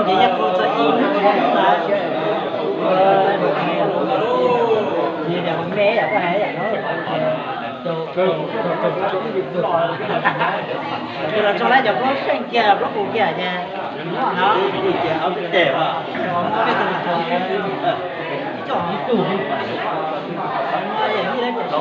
Ces yog qhov txog ib hnub ntawd, ces me yam koj hais yam no, tus los tso lawm cov plaub seej kiag plaub qus kiag ces muaj no, ces muaj peb tug, ib co,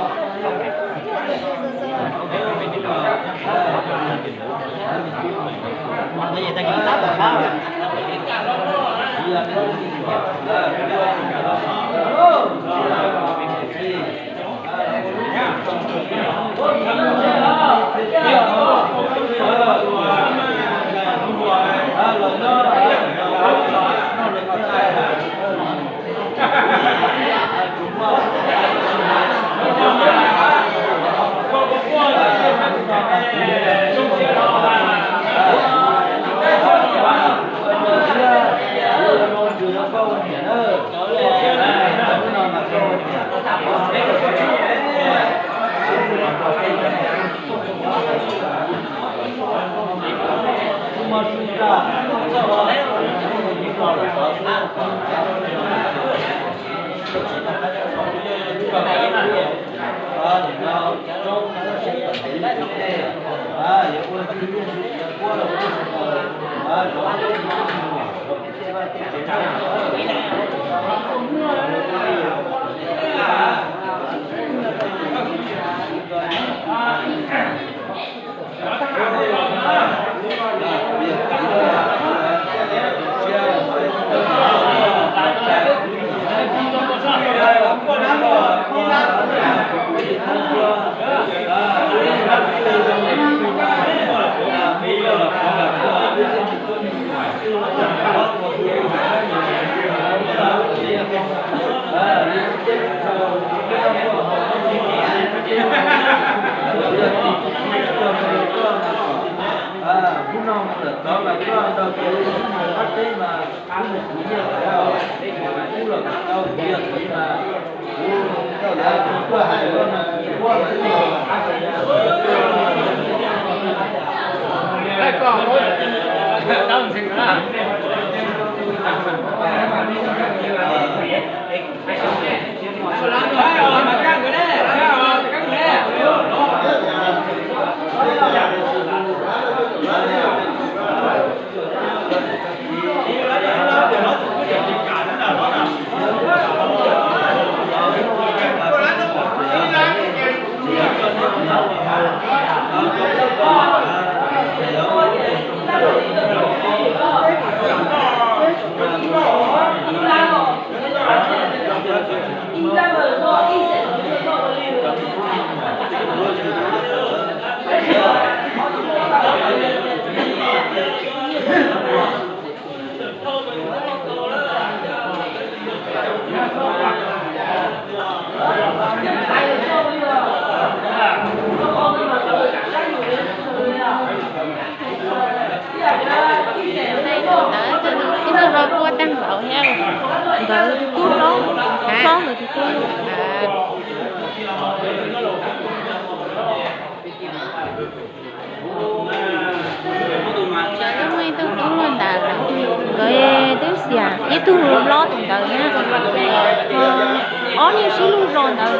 Hnub no mas txawm tov mas koj nrog kuv mus qab teb mas kuv mus kuv nyiaj lawm, kuv los tau kuv yog txiv mas kuv nrog lawv mus tuaj hais lawv mas kuv lawv los qab teb. Ib tug ho puab tag npaum thiab. Nkawd tus tub hlob, hlob nkawd tus tub. Muaj ib tug tub hluas ntawd, nkawd twb xiam ib tug hlob tus ntawd na, ob niag sib lug zos ntawd.